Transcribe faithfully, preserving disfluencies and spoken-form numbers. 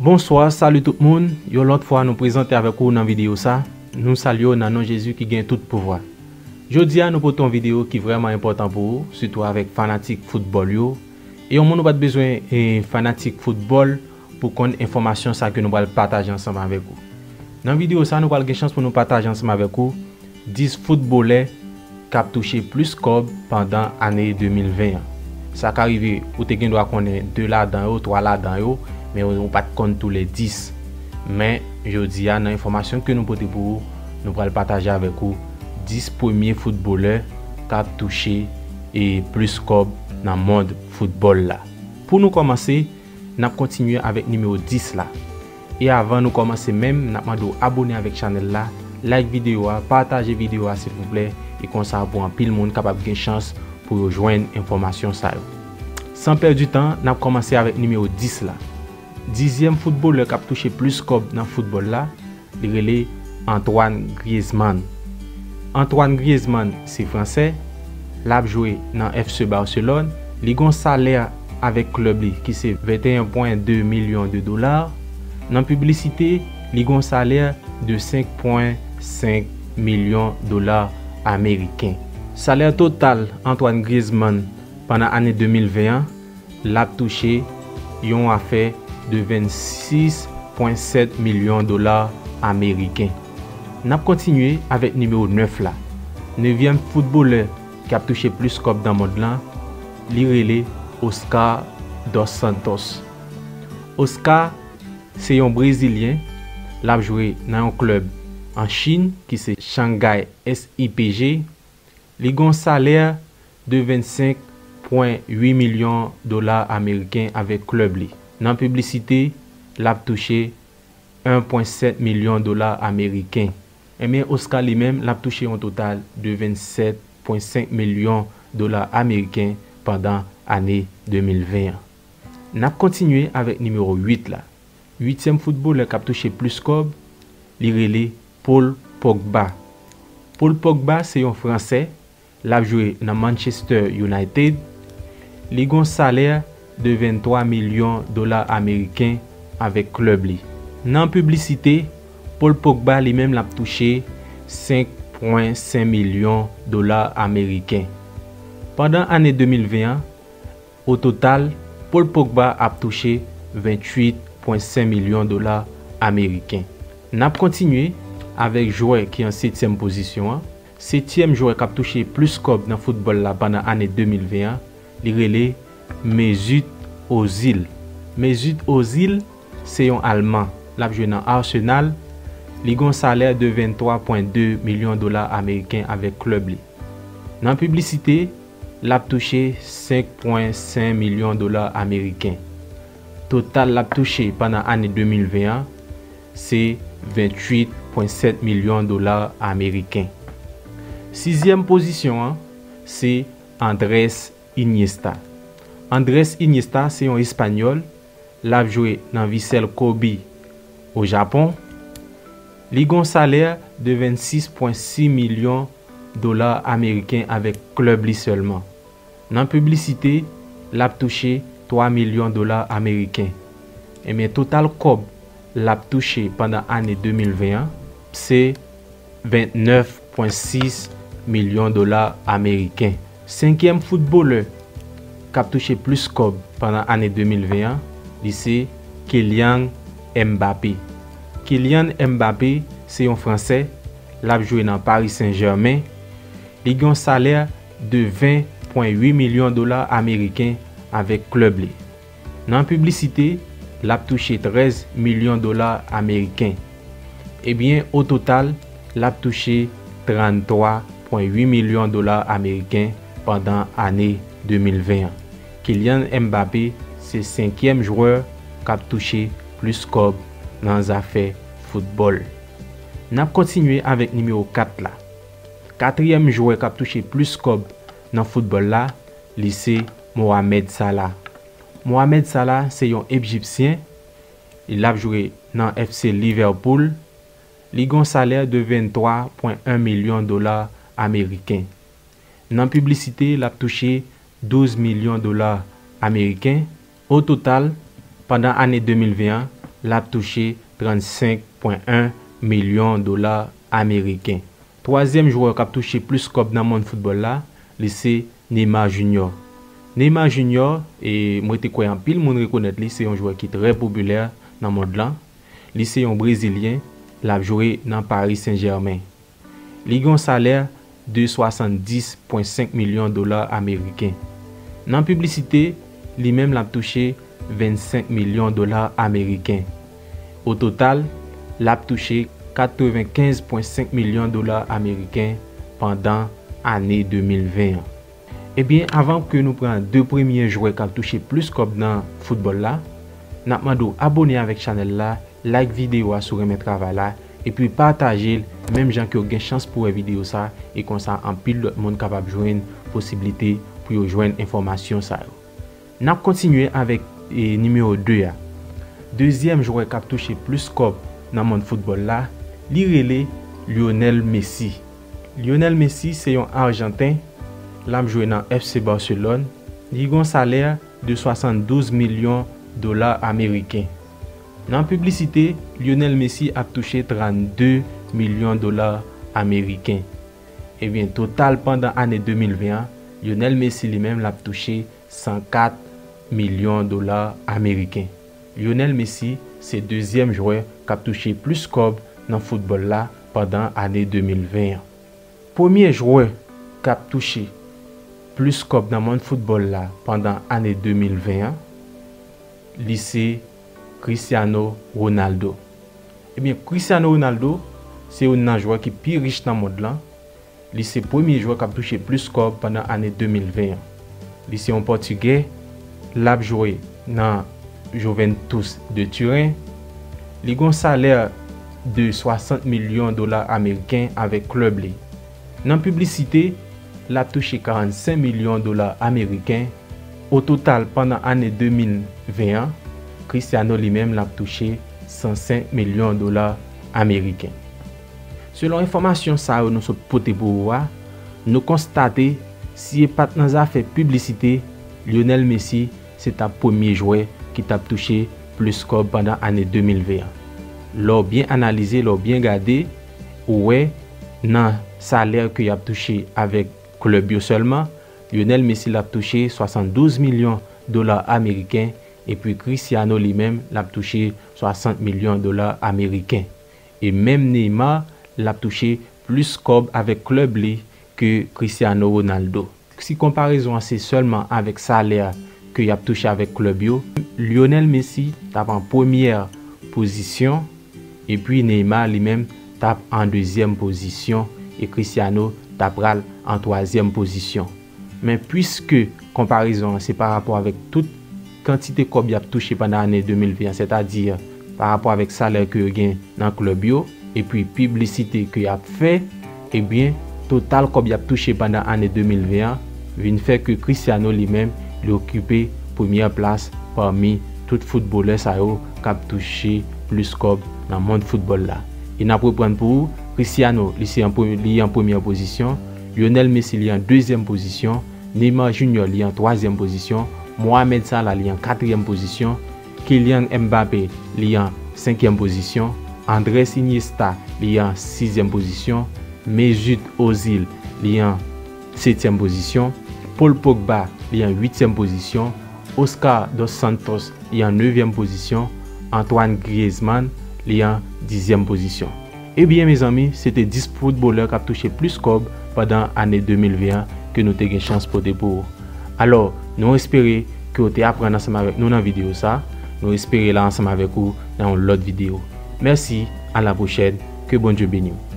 Bonswa, salut tout moun. Yon lòt fwa nou prezante avèk ou nan videyo sa. Nou salye w nan non Jezi ki gen tout pouvwa. Jodi a nou pote yon videyo ki vrèman enpòtan pou ou, sitou avèk fanatik foutbòl yo. E yon moun ou pa t bezwen e, fanatik foutbòl pou konn enfòmasyon sa ke nou pral pataje ansanm avèk ou. Nan videyo sa nou pral gen chans pou nou pataje ansanm avèk ou dis foutbolè k ap touche plis kòb pandan ane de mil ven an. Sa ka rive ou te gen dwa konnen de ladan yo, twa ladan yo, men ou pa t konn tou le dis. Men jodi a nan enfòmasyon ke nou pote pou ou, nou pral pataje avèk ou dis premye foutbolè k ap touche e plis kòb nan mond foutbòl la. Pou nou kòmanse, n ap kontinye avèk nimewo dis la. E avan nou kòmanse menm, n ap mande w abone avèk chanèl la, like videyo a, pataje videyo a silvouplè, e konsa pou anpil moun kapab gen chans pou yo jwenn enfòmasyon sa yo. San pèdi tan, n ap kòmanse avèk nimewo dis la. Dizyèm foutbolè k ap touche plis kòb nan foutbòl la, li rele Antoine Griezmann. Antoine Griezmann se fransè, l ap jwe nan F C Barcelone, li gon salè avèk klèb li ki se venteyen pwen de milyon de dola. Nan piblisite, li gon salè de senk pwen senk milyon dola ameriken. Salè total Antoine Griezmann pandan ane de mil ven an, l ap touche yon afè de vennsis pwen sèt milyon dola ameriken. N ap kontinye avèk nimewo nèf la. Nevyèm foutbolè k ap touche plis kòb nan mond lan, li rele Oscar dos Santos. Oscar se yon brezilyen, l ap jwe nan yon klèb an Chin ki se Shanghai S I P G. Li gon salè de vennsenk pwen uit milyon dola ameriken avèk klèb li. Nan piblisite, l ap touche en pwen sèt milyon dola ameriken. Ebyen, Oscar li menm, l ap touche yon total de vennsèt pwen senk milyon dola ameriken pandan ane de mil ven an. N ap kontinye avèk nimewo uit la. Uityèm foutbolè k ap touche plis kòb, li rele Paul Pogba. Paul Pogba se yon fransè, l ap jwe nan Manchester United. Li gon salè de venntwa milyon dola ameriken avèk klèb li. Nan piblisite, Paul Pogba li menm l ap touche senk pwen senk milyon dola ameriken. Pandan ane de mil ven an, o total, Paul Pogba ap touche venntuit pwen senk milyon dola ameriken. N ap kontinye avèk jwè ki an setyèm pozisyon an. Setyèm jwè k ap touche plis kòb nan foutbòl la pandan ane de mil ven an, li rele Mesut Ozil. Mesut Ozil se yon Alman. L ap jwe nan Arsenal. Li gon salè de venntwa pwen de milyon dola ameriken avèk klèb li. Nan piblisite, l ap touche senk pwen senk milyon dola ameriken. Total l ap touche pandan ane de mil ven an, se venntuit pwen sèt milyon dola ameriken. Sizyèm pozisyon an, se Andrés Iniesta. Andrés Iniesta se yon Espanyòl, l ap jwe nan Vissel Kobe o Japon. Li gon salè de vennsis pwen sis milyon dola ameriken avèk klèb li sèlman. Nan piblisite, l ap touche twa milyon dola ameriken. Ebyen, total kòb l ap touche pandan ane de mil ven an, se vennèf pwen sis milyon dola ameriken. Senkyèm foutbolè k ap touche plis kòb pandan ane de mil ven an, li se Kylian Mbappé. Kylian Mbappé se yon fransè, l ap jwe nan Paris Saint-Germain. Li gen yon salè de ven pwen uit milyon dola ameriken avèk klèb li. Nan piblisite, l ap touche trèz milyon dola ameriken. Ebyen, o total, l ap touche tranntwa pwen uit milyon dola ameriken pandan ane de mil ven an. Kylian Mbappé se senkyèm jwè k ap touche plis kòb nan zafè foutbòl. N ap kontinye avèk nimewo kat la. Katriyèm jwè k ap touche plis kòb nan foutbòl la, li se Mohamed Salah. Mohamed Salah se yon Ejipsyen, l ap jwe nan F C Liverpool. Li gen yon salè de venntwa pwen en milyon dola ameriken. Nan piblisite, l ap touche douz milyon dola ameriken. O total, pandan ane de mil ven an, l ap touche trannsenk pwen en milyon dola ameriken. Twazyèm jwè k ap touche plis kòb nan mond foutbòl la, li se Neymar Junior. Neymar Junior, e mwen te kwè anpil moun rekonèt li, se yon jwè ki trè popilè nan mond lan. Li se yon Brezilyen, l ap jwe nan Paris Saint-Germain. Li gen yon salè de swasanndis pwen senk milyon dola ameriken. Nan piblisite, li menm l ap touche vennsenk milyon dola ameriken. O total, l ap touche katrevenkenz pwen senk milyon dola ameriken pandan ane de mil ven an. Ebyen, avan ke nou pran de premye jwè k ap touche plis kòb nan foutbòl la, n ap mande w abone avèk chanèl la, like videyo a si w renmen travay la, epi pataje l, menm jan ke w gen chans pou wè videyo sa, e konsa anpil lòt moun kapab jwenn posiblite pou yo jwenn enfòmasyon sa yo. N ap kontinye avèk, e, nimewo de a. Dezyèm jwè k ap touche plis kòb nan mond foutbòl la, li rele Lionel Messi. Lionel Messi se yon Ajanten, l ap jwe nan F C Barcelone. Li gen yon salè de swasanndouz milyon dola ameriken. Nan piblisite, Lionel Messi ap touche trannde milyon dola ameriken. Ebyen, total pandan ane de mil ven an, Lionel Messi li menm l ap touche san kat milyon dola ameriken. Lionel Messi se dezyèm jwè k ap touche plis kòb nan foutbòl la pandan ane de mil ven an. Premye jwè k ap touche plis kòb nan mond foutbòl la pandan ane de mil ven an, li se Cristiano Ronaldo. Ebyen, Cristiano Ronaldo se youn nan jwè ki pi rich nan mond lan. Li se premye jwè k ap touche plis kòb pandan ane de mil ven an. Li se yon Pòtigè, l ap jwe nan Juventus de Turin. Li gen yon salè de swasant milyon dola ameriken avèk klèb li. Nan piblisite, l ap touche karannsenk milyon dola ameriken. O total, pandan ane de mil ven an, Cristiano li menm l ap touche san senk milyon dola ameriken. Selon enfòmasyon sa yo nou sot pote pou ou a, nou konstate, si e pa t nan zafè piblisite, Lionel Messi se t ap premye jwè ki t ap touche plis kòb pandan ane de mil ven an. Lè w byen analize, lè w byen gade, ou wè nan salè ke y ap touche avèk klèb yo sèlman, Lionel Messi l ap touche swasanndouz milyon dola ameriken, epi Cristiano li menm l ap touche swasant milyon dola ameriken. E menm Neymar, l ap touche plis kòb avèk klèb li ke Cristiano Ronaldo. Si konparezon an se sèlman avèk salè ke y ap touche avèk klèb yo, Lionel Messi t ap an premyè pozisyon, epi Neymar li menm t ap an dezyèm pozisyon, e Cristiano t ap pral an twazyèm pozisyon. Men piske konparezon an se pa rapò avèk tout kantite kòb y ap touche pandan ane de mil ven an, sètadi pa rapò avèk salè ke yo gen nan klèb yo, epi piblisite ke y ap fè, ebyen, total kòb y ap touche pandan ane de mil ven an vin fè ke Cristiano li menm, li okipe premyè plas pami tout foutbolè sa yo k ap touche plis kòb nan mond foutbòl la. E n ap reprann pou ou, Cristiano, li se an pre-, li an premyè pozisyon, Lionel Messi, li an dezyèm pozisyon, Neymar Junior, li an twazyèm pozisyon, Mohamed Salah, li an katriyèm pozisyon, Kylian Mbappé, li an senkyèm pozisyon, Andrés Iniesta, li an sizyèm pozisyon, Mesut Ozil, li an setyèm pozisyon, Paul Pogba, li an uityèm pozisyon, Oscar Dos Santos, li an nevyèm pozisyon, Antoine Griezmann, li an dizyèm pozisyon. Ebyen, mezanmi, se te dis foutbolè k ap touche plis kòb pandan ane de mil ven an ke nou te gen chans pote pou ou. Alò, nou espere ke w te aprann ansanm avèk nou nan videyo sa. Nou espere la ansanm avèk ou nan yon lòt videyo. Mèsi, a la pwochèn, ke Bondye beni w.